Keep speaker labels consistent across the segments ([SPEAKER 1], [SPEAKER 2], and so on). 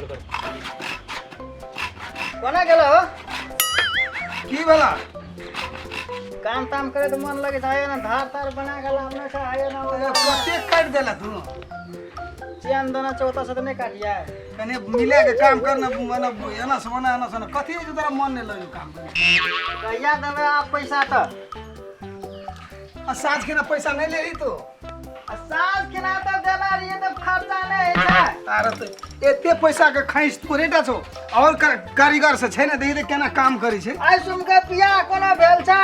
[SPEAKER 1] चालू कर। कोना गेलो हो?
[SPEAKER 2] की भेला?
[SPEAKER 1] काम ताम करे तऽ मन लगे छै ना, धार तार बना के लाबने छै आये ना।
[SPEAKER 2] कते काटि देला तू?
[SPEAKER 1] चैन देना चौथा से तऽ नहि काटियै।
[SPEAKER 2] कने मिला के काम कर ना, मतलब एना से ओना, एना से ओना, कथी है जो तोरा मन नहीं लगे काम करे?
[SPEAKER 1] कहिया देबै आप पैसा तऽ?
[SPEAKER 2] आ साँझ के ना पैसा नहीं ले रही तू?
[SPEAKER 1] आ साँझ केना तऽ देना रहियै तऽ खर्चा नहि होइ छै।
[SPEAKER 2] तारा तऽ एते पैसा के खैच तोरे टा छौ और कारीगर से छै ने, देखी तऽ केना काम करै छै।
[SPEAKER 1] आइ सुनके बियाह कोना भेल छै?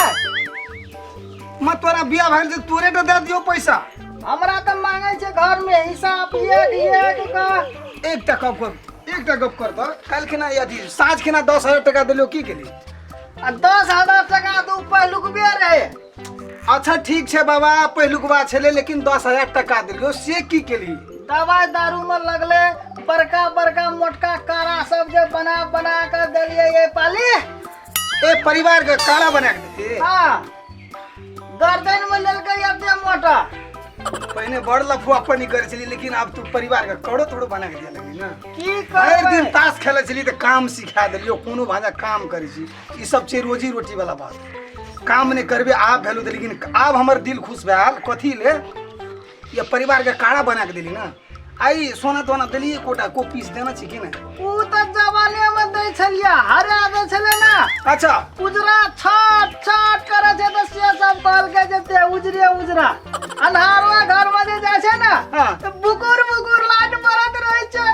[SPEAKER 2] म तोरा बियाह भेल छै, तोरे टा दे दियौ पैसा।
[SPEAKER 1] हमरा तऽ मांगै छै घरमे हिसाब एक एक के।
[SPEAKER 2] एकटा गप कर, एकटा गप कर तऽ काल्हि खिना अथी साँझ खिना 10,000 टका देलियौ, की केली?
[SPEAKER 1] आ 10,000 टका तऽ उ पहिलुकबे रहै।
[SPEAKER 2] अच्छा ठीक छै बाबा, पहिलुकबा छलै, लेकिन 10,000 टका देलियौ से की केली?
[SPEAKER 1] दवाइ दारूमे लगलै, बड़का बड़का मोटका कारा सब जे बना बना कऽ देलियै ये पाली।
[SPEAKER 2] ए परिवार के कारा बना के देली?
[SPEAKER 1] हाँ, गर्दन में लेलकै एते मोटा।
[SPEAKER 2] पहिने बड़ लफुआ पनी करै छली, लेकिन आब तू परिवार के कड़ो थोड़ो बना के दिया लगली ना।
[SPEAKER 1] की
[SPEAKER 2] भरि दिन
[SPEAKER 1] करबै?
[SPEAKER 2] ताश खेलै छली तऽ काम सिखा देलियौ, कोनो भाजा काम करै छी। ई सब छै रोजी रोटी वाला बात, काम नहि करबे आब भेलौ तऽ। लेकिन आब हमर दिल खुश भेल, कथी ले ये परिवार के काड़ा बना के देली ना। आई सोना तोना देली एकोटा को पीस देना छी कि नहि?
[SPEAKER 1] उ तऽ जवाने में दै छलियै, हरा दै छलै ना।
[SPEAKER 2] अच्छा।
[SPEAKER 1] उजरा छाट छाट करे छै तऽ से सब कहलकै जे ते उजरे उजरा अन्हारवा घर में जे जाइ छै ने तऽ बुकुर बुकुर लाइट बरत रहै छै।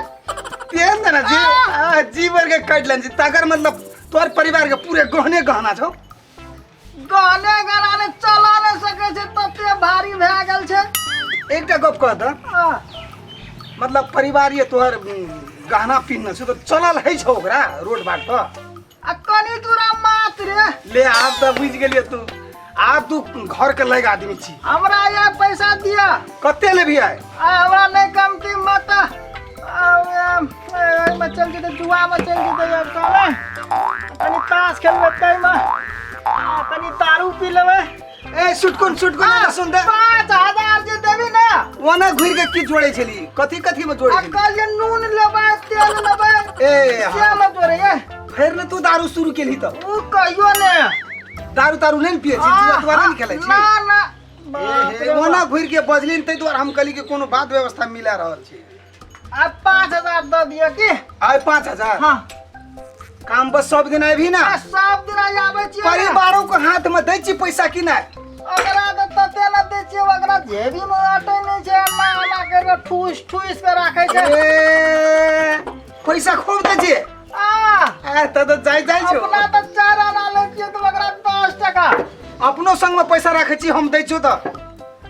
[SPEAKER 2] तेहन ने जी आ, जी भर के काटि लेने छी, तकर मतलब तोहर परिवार के पूरे गहने गहना छौ।
[SPEAKER 1] गहने गहना ने चला नहि सकै छै, तते भारी भए गेल छै।
[SPEAKER 2] एकटा गप कह तऽ। मतलब परिवार ये तोहर गहना पिन्हने छौ तऽ चलल है छौ ओकरा रोड बाट पर?
[SPEAKER 1] आ कनि दूरा मात्र रे।
[SPEAKER 2] ले आब तऽ बुझि गेलियै तू, आब तू घर के लग आदमी छी।
[SPEAKER 1] हमरा ये पैसा दिया।
[SPEAKER 2] कते लेबही आइ?
[SPEAKER 1] आ हमरा नहि कमती मत एहिमे चलि जेतै, जुआमे चलि जेतै आब साले। कनि ताश खेलबै ताहिमे, आ कनि दारू पी लेबै।
[SPEAKER 2] ए सुटकुन सुटकुन एना सुन दे।
[SPEAKER 1] 5,000 जे देबी ने।
[SPEAKER 2] ओना घुरि के की जोड़ै छली, कथी कथी में जोड़ै
[SPEAKER 1] आ
[SPEAKER 2] छली?
[SPEAKER 1] कहलियै नून लेबै, तेल लेबै।
[SPEAKER 2] ए
[SPEAKER 1] से में जोड़ै ये।
[SPEAKER 2] फेर ने तू दारू शुरू केलही तऽ?
[SPEAKER 1] उ कहियो ने।
[SPEAKER 2] दारू तारू नहि ने पियै छी, जुआ तुआ नहि ने खेलै छी?
[SPEAKER 1] ना ना।
[SPEAKER 2] ए हे, ओना घुरि के बजली ने, ताहि दुआरे हम कहली कि कोनो बात व्यवस्था मिला रहल छै।
[SPEAKER 1] आ 5,000 दऽ दिअ की?
[SPEAKER 2] आइ 5,000?
[SPEAKER 1] हाँ।
[SPEAKER 2] काम बस सब दिन आबी ना?
[SPEAKER 1] आ सब दिन आबै छियै ने।
[SPEAKER 2] परिवारों के हाथ में दै छी पैसा कि नहि?
[SPEAKER 1] ओकरा तऽ तते ने दै छियै, ओकरा जेबी मे अटै नहि छै, एना एना करि कऽ ठूस ठूस कऽ राखै छै।
[SPEAKER 2] ए, पैसा खूब दै छियै?
[SPEAKER 1] आ
[SPEAKER 2] ए तऽ तऽ जाइ जाइ छौ।
[SPEAKER 1] अपना तऽ 4 आना लै छियै तऽ ओकरा 10 टका।
[SPEAKER 2] अपनो संग में पैसा राखै छी, हम दै छियौ तऽ?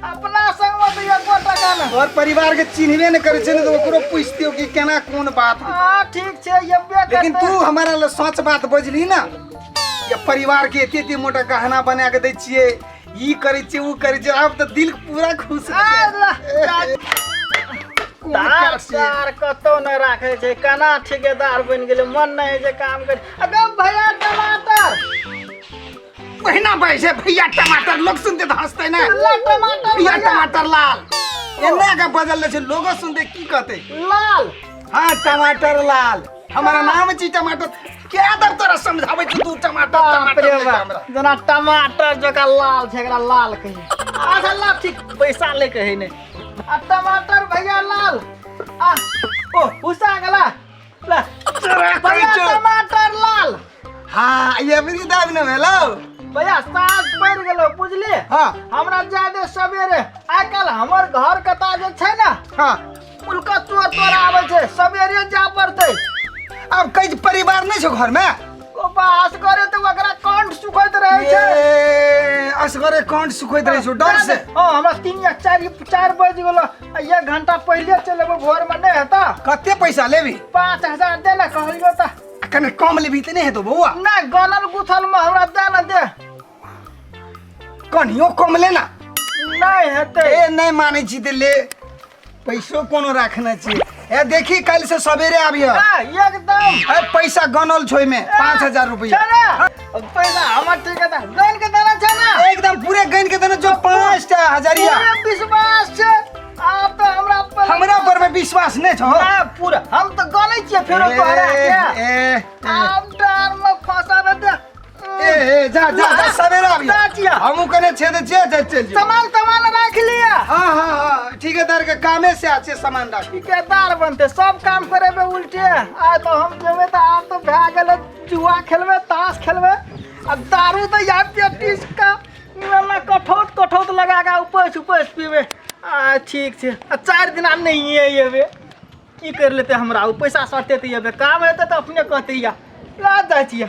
[SPEAKER 1] अपना संग मे तऽ एको टका नहि।
[SPEAKER 2] तोहर परिवार के चिन्हबे नहि करै छै ने, तऽ ओकरो पूछतियौ कि केना कोन बात है।
[SPEAKER 1] हाँ ठीक छै, एबे
[SPEAKER 2] लेकिन
[SPEAKER 1] करतै।
[SPEAKER 2] तू हमारा ले सच बात बजली ना, ये परिवार के एते एते मोटा गहना बना के दै छियै, ई करै छियै, ऊ करै छियै, आब तऽ दिल पूरा खुश
[SPEAKER 1] आ,
[SPEAKER 2] हो
[SPEAKER 1] ला,
[SPEAKER 2] छै। कोन
[SPEAKER 1] तार
[SPEAKER 2] काज छियै?
[SPEAKER 1] तार कतौ नहि राखै छै, केना ठेकेदार बनि गेलै, मन नहि होइ छै काम करी। अगे भैया टमाटर।
[SPEAKER 2] पहिना बैसे भैया टमाटर, लोग सुनते तऽ हंसते ने।
[SPEAKER 1] ला टमाटर।
[SPEAKER 2] भैया
[SPEAKER 1] भैया।
[SPEAKER 2] टमाटर लाल एना के बजल छै, लोगो सुनते की कहते?
[SPEAKER 1] लाल।
[SPEAKER 2] हाँ टमाटर लाल, हमारा नाम छी टमाटर। क्या दर तोरा समझाबै छी तू टमाटर
[SPEAKER 1] बाप
[SPEAKER 2] टमाटर
[SPEAKER 1] रे
[SPEAKER 2] लेके
[SPEAKER 1] बाप,
[SPEAKER 2] हमरा।
[SPEAKER 1] जेना टमाटर जकाँ लाल छै, एकरा लाल कही। अच्छा ला ठीक, पैसा ले के है नहि। आ टमाटर भैया लाल, आ ओ हुसा गेला ला।
[SPEAKER 2] तोरा कहै
[SPEAKER 1] भैया
[SPEAKER 2] छौ।
[SPEAKER 1] टमाटर लाल।
[SPEAKER 2] हाँ ये अबरी दाब न भेलौ।
[SPEAKER 1] भैया साँझ पड़ि गेलो बुझली।
[SPEAKER 2] हाँ।
[SPEAKER 1] हमरा जादे सवेरे आइ काल्हि हमर घर कता जे छै ने,
[SPEAKER 2] हाँ,
[SPEAKER 1] उनका चोर तोर आबै छै, सवेरे जा पड़तै।
[SPEAKER 2] आब कहै परिवार नहि छौ घर में?
[SPEAKER 1] ओ बास करे तऽ ओकरा कंठ सुखैत रहै छै।
[SPEAKER 2] ए, असगरे कंठ सुखैत रहै छौ डर से?
[SPEAKER 1] हाँ, हमरा 3 या 4 बजि गेलो, आ 1 घंटा पहिले चलि एबै भोरमे, नहि हेतौ?
[SPEAKER 2] कते पैसा लेबी?
[SPEAKER 1] 5,000 दे ने, कहलियौ तऽ।
[SPEAKER 2] कने कम लेबी तऽ नहि हेतौ बौआ?
[SPEAKER 1] नहि, गलल गुथल मे हमरा दे ने दे।
[SPEAKER 2] कनियो कम ले ना।
[SPEAKER 1] नहि हेतै।
[SPEAKER 2] ए नहि मानै छी तऽ ले, पैसो कोनो राखने छी। ए देखी, काल्हि से सवेरे आबिह।
[SPEAKER 1] हाँ, एकदम।
[SPEAKER 2] ए पैसा गनल छो ओहिमे 5,000 रुपया।
[SPEAKER 1] छै ने पैसा हमर? ठीक है, गन के देना छै ने?
[SPEAKER 2] एकदम पूरे गन के देने छौ, 5 टा हजरिया।
[SPEAKER 1] पूरे विश्वास छै, आब तऽ हमरा पर।
[SPEAKER 2] हमरा पर में विश्वास नहि छौ?
[SPEAKER 1] ना पूरा हम तऽ गनै छियै फेरो तोहरा के।
[SPEAKER 2] ए, ए,
[SPEAKER 1] आम डार में फंसा दे।
[SPEAKER 2] ए, ए, जा जा जा, सवेरा आबी।
[SPEAKER 1] जा छियै।
[SPEAKER 2] हमहूँ कने छे तऽ जे जे चलि जेबै।
[SPEAKER 1] सामान तमान राखि लिअ।
[SPEAKER 2] हाँ हाँ हाँ, ठेकेदार के कामे से आछे सामान राखी।
[SPEAKER 1] ठिकेदार बनते सब काम करेबे उल्टे। आ तऽ हम जेबै तऽ आब तऽ भए गेलै, जुआ खेलबै, ताश खेलबै आ दारू तऽ यार पेटी का ना कठौत कठौत लगा के उपैस उपैस पीबै। आ ठीक छै, आ 4 दिना नहिए एबै, की करि लेतै हमरा? ओ पैसा सटते तऽ एबै, काम हेतै तऽ अपने कहतै। या लऽ जाइ छियै।